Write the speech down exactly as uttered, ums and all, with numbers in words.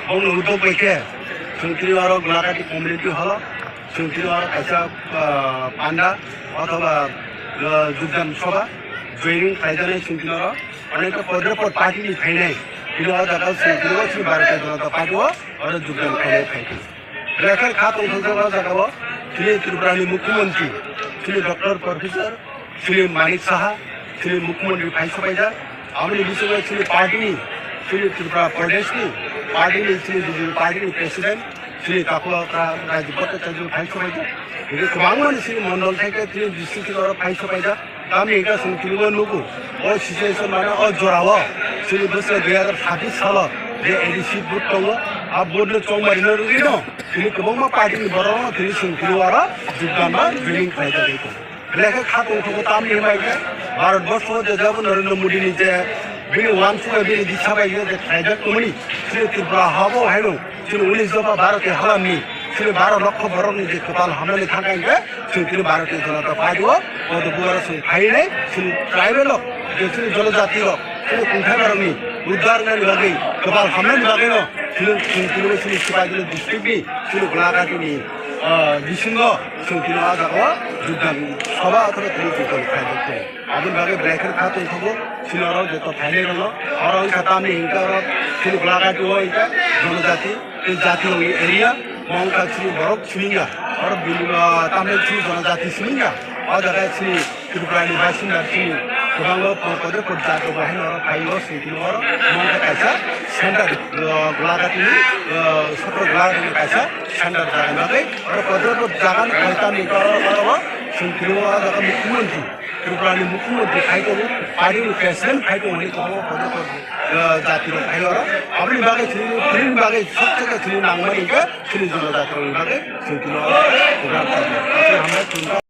Bongni uddog bai khe chwng tini oro Golagati community hall o chwng tini oro kaisa, ah, panda othoba, ah, jugdan sobha joining khlaijaknai chwng tini oro. Onek ta podre pod party ni phainai tini o jaga o chwng tini o chini Bharatiya Janata Party o oro jugdan khlainai phaikha. Brekhe kha tongthokjak o jaga o chini Tripura ni Mukhyamantri chini Doctor Professor Shri Manik Saha, chini Mukhyamantri phai sopaijak. Aboni bisingo chini party ni, chini Tripura Pradesh ni party ni, chini B J P party ni president, chini Takhukra Rajib Bhattacharya phai sopaijak. Hingke kwbangma ni chini mondol theke chini district ni oro phai sopaijak. Tamni hingke chwng tini o nugo, o situation mane o jora o chini bwswk dui hazar sabbish salo je A D C vote tongo, a vote no chongmari no rwgwi no chini kwbangma party ni borok no chini chwng tini oro jugdan ba joining khlaijagwi tongo. Belai khe kha tongthogo tamni hwnba khe Bharat borsho je jabo Narendra Modi ni je bini uansukmung bini disa bai je khlaijak tongmani chini Tripura habo haino chini unis dopha Bharatiya halamni chini baro lokho borokni je kwtal hamnani thangkha hinkhe chini tini Bharatiya Janata Party o kodo buaro chwng phainai chini tribal o je chini jonojati rok chini kungthai borokni uddar wngnani bagwi kwtal hamnani bagwino chini chini tini chini Sipaijala district ni chini Golagati ni ah, bisingo chwng tini o jaga o jugdan sobha othoba tini jugdan khlaijak tongo. Aboni bagwi belai kheno kha tongthogo chini oro joto phainai rokno. Oro wngkha tamni hinkhe oro chini Golagati o hinkhe jonojati tei jati rokni area mo wngkha chini borok simi wngya. Oro bini, ah, tamni chini jonojati simi wngya. O jaga chini Tripura ni basinda chini kwbangma po-, podre pod jaga bo haino oro phaio, sini oro mangkha kaisa center, uh, Golagati ni, uh, sotro Golagati ni kaisa center jaga ni bagwi oro podre pod jaga ni phaitani oro, oro, oro sini oro jaga Mukhyamantri, Tripura ni Mukhyamantri khai tongo, party ni president khai tongo hinwi tongo podre pod, uh, jati rok khai oro. Aboni bagwi chini, chini bagwi sobse chini nangmani hinkhe chini jonojati rokni bagwi sini oro program khaio. Hambai.